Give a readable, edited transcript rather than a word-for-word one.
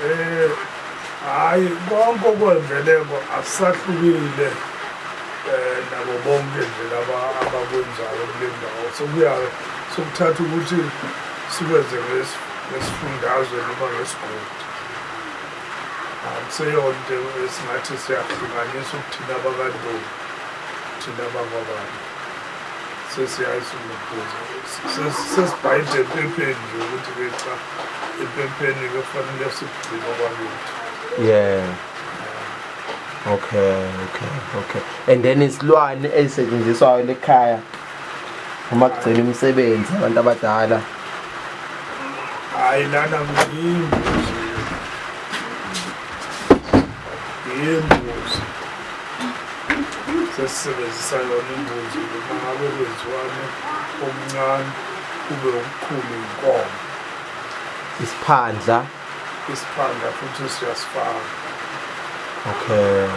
Eh hayi konke okwembeleko akusahlukile eh nabo bonke nje laba abakwenzayo kule ndawo sekuya sokuthatha ukuthi sikwenze ngesifundazwe noma ngesigodi akuseyonto esingathi siyahlukanisa ukuthina abakantoni thina abakwabani sesiyayisulukuza sesibhayide emphepheni nje ukuthi-ke cha emphepheni-ke kufanele sikugcine okwakithi. Yeah, okay, and then isilwane ezisetshenziswayo lekhaya uma kugcina imisebenzi abantu abadala? Hayi, lana yimbuzi, yimbuzi, sesisebenzisa yona imbuzi. Uma ngabe kwenziwane okuncane kube okukhulu inkomo. Isiphandla? Isiphandla futhi siyasifaka. Okay.